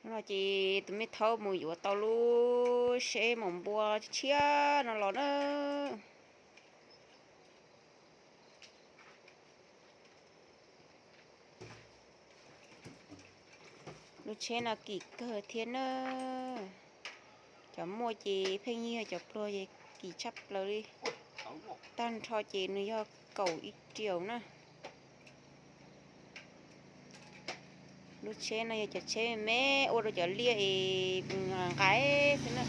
No ces tus me thaub mus yuav tau lub tsheb maum npua tshiab no los na. Lub tsheb no kim kawg thiab na. Cov muaj ces pheej yig, cov pluag ces kim tshaj plaws li. Tag nrho ces nws yog kaum ib riaum na. Lub tsheb no yog cov tsheb me me ua rau cov liaj es nqaim xwb na.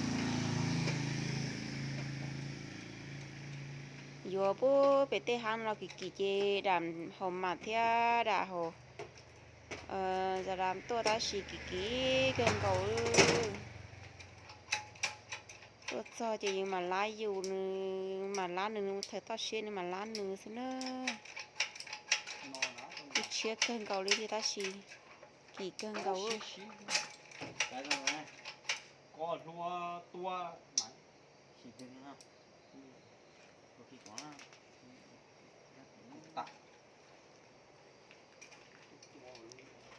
Yuav pub pem tej hav no los kim kim ces dam haus mam thiab dam haus, dam tuaj tab sis kim kim kawg nkaus. Tuaj txog ces yus mam lab yus, nws mam lab nws, nws thaws toj siab nws mam lab nws xwb na. Kuj tshiab kawg nkaus li thiab tab sis kim kawg nkaus.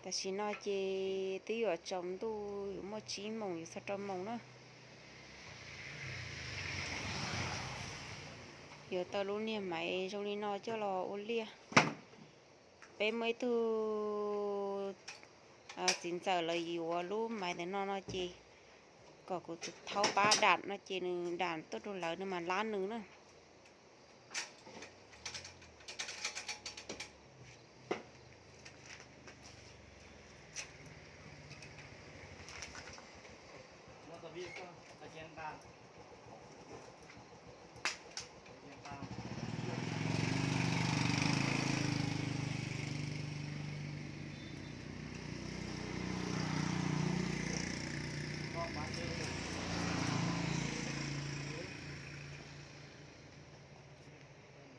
Tam sim no ces twb yuav tsaus ntuj, yuav muaj tsib moos yuav txog rau moos na. Yuav tau lub niag maiv zoo li no coj los ua liaj. Peb muaj ib tug txiv ntxawm lawv yuav lub maiv ntawm no no ces kom kuv tus thaub pab dam no ces nws dam tuaj rau lawv nws mam lab nws na.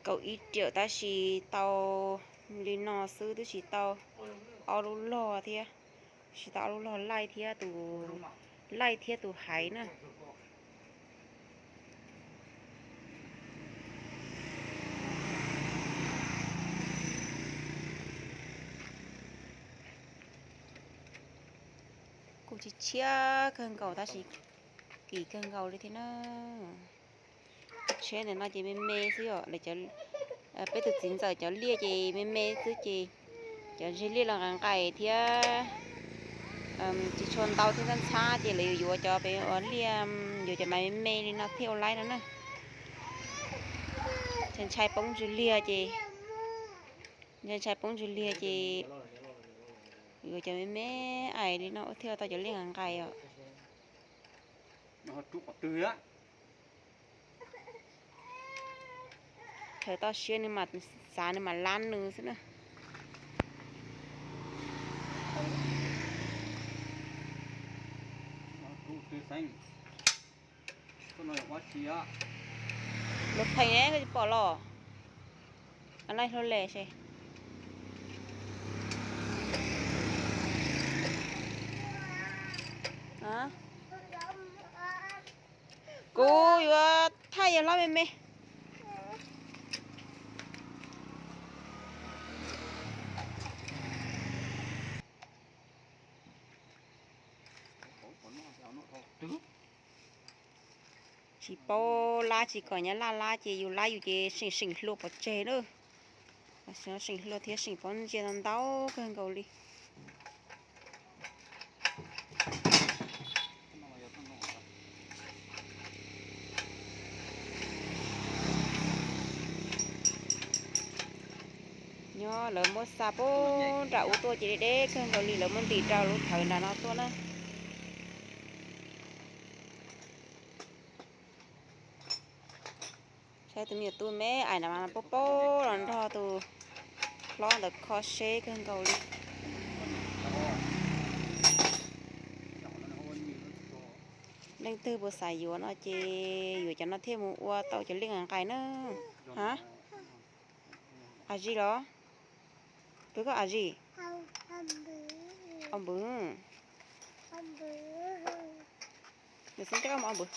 Kaum ib riaum tab sis tau li no xwb twb tsis tau ob lub log thiab, tsis tau ob lub log laij thiab tus, laij thiab tus haiv na. Kuj tsis tshiab kawg nkaus tab sis kim kawg nkaus li thiab na. Tsheb ntawm no ces me me xwb os, peb tus txiv ntxawm cov liaj ces me me xwb ces cov ntseg liaj los nqaim nqaim thiab tsis tshua ntau thiab ntxhab ntxhab ces lawv yuav yuav cov pem ua liaj, yuav cov maiv me me li no thiaj ua laib no na. Ntshai ntshai poob ntsws liag ces, ntshai ntshai poob ntsws liag ces yuav cov me me ais li no ua thiaj tau cov liaj nqaim nqaim os. Thaws toj siab nws mam xav nws mam lab nws xwb na. Lawv pheej ne koj tsis pom los? Laij hlo le se. Kuv yuav thaij yog hlob me me. Tsis paub lab tsis kom nyab laj lab ces yus lab yus ces seem seem hlua pov tseg na. Seem hlua thiab seem pob ntseg ntau ntau kawg nkaus li. Nyob lawv muab xa puag nram ub tuaj ces deb deb kawg nkaus li, lawv muab ntim rau lub thawv nram no tuaj na. Saib tus me nyuam tub me ais na mas paub paub los nrog tus hlob ntawd kho seb kawg nkaus li. Leej twg puas xav yuav no ces yuav cov no thiaj mus ua tau cov liaj nqaim na. Ha, a zis los? Peb koj a zis? Ob npwg. Nws xeeb teb ob npwg.